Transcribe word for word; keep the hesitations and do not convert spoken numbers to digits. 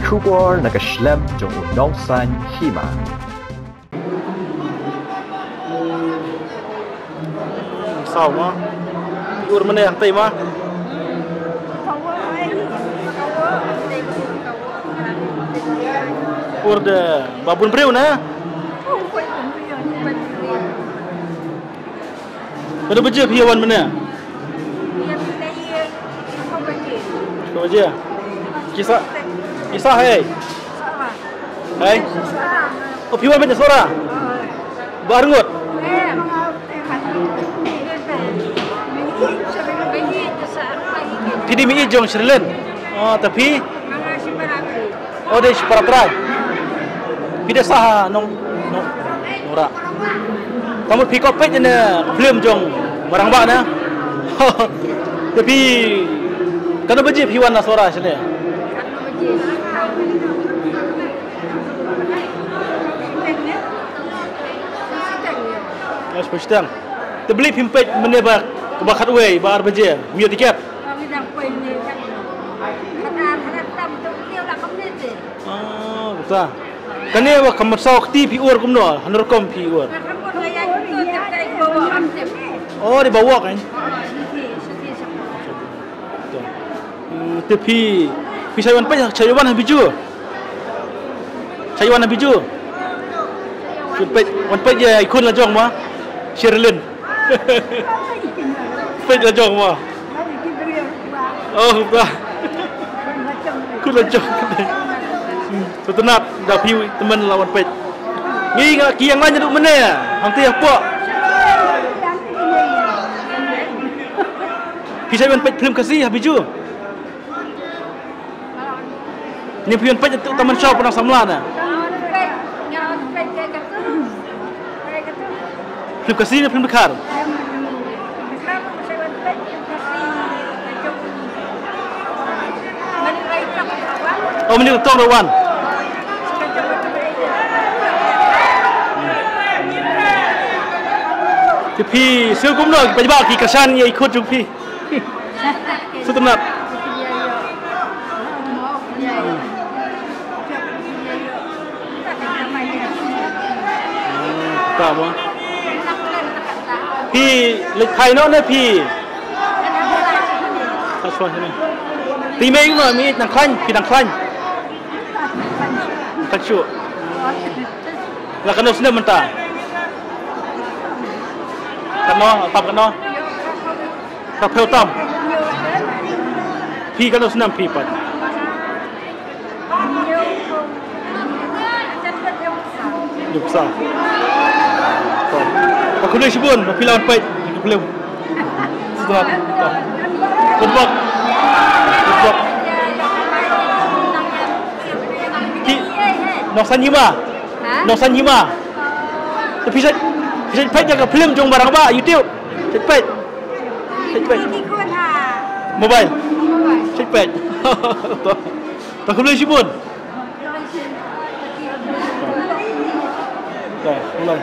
Khubor na ka shlem jong u nongsan hima. Saw ma. Ur mane hangtai ma. Ur de babun briew na. Kano baje phi wan mynne? Kano baje? Kisa, kisa hai? Hai? O phi wan mynne sora? Ba arngut? Phi dei mei jong Sri Lanka. O ta phi? O dei shi para trai. Phi dei sah ha nong nong nora. Tang mut phi kwah peit ïa ne film jong Marangbah na. Te phi kano baje phi wan na sora shane? Yes, pastang. Te balei phim peit mynne ba ba khatwei ba ar baje? Mih tiket. Ah, kumta. Kane ba kam saw kti phi ur kumno, hano rukom phi ur? O, dei ba walk kan. Te phi, phi sa wan peit, sa wan ha Bijou. Sa wan ha Bijou. Wan peit, wan peit ïa i khun la jong ma. Sherlyn. Peit la jong ma. Oh, ba. Khun la jong. Sngewtynnat da phi tymmen la wan peit. Ngi nga ki ïeng lain naduh mynne. Hangta hapoh. Phi sa wan peit film Khasi ha Bijou. Ni phi wan peit ïa tu Taman Shaw Padang Samla na. Film Khasi ne film Dkhar? Oh, mani tong rawan. Te phi sngewthuh kumno, phi ba ki kyrshan ïa i khun jong phi. Sngewtynnat. Ka mo. Phi leit phai noh ne phi? Ka shuwa sini. Phi mei noh, mei nang khlaiñ, phi nang khlaiñ. Nang khlaiñ shuh. La katno snem mynta? Katno, tam katno? Ka phew tam. Phi katno snem phi pat? Duk sa. Ka khublei shibun, phi la wan peit. Ka khublei. Selamat. Good luck. Good luck. Ki, nongsan hima. Ha? Nongsan hima. Te phi sa, phi sa peit ïa ka film jong Marangbah YouTube. Sa peit. Sa peit. Mobile. Sa peit. To. To khublei shibun. To, khublei.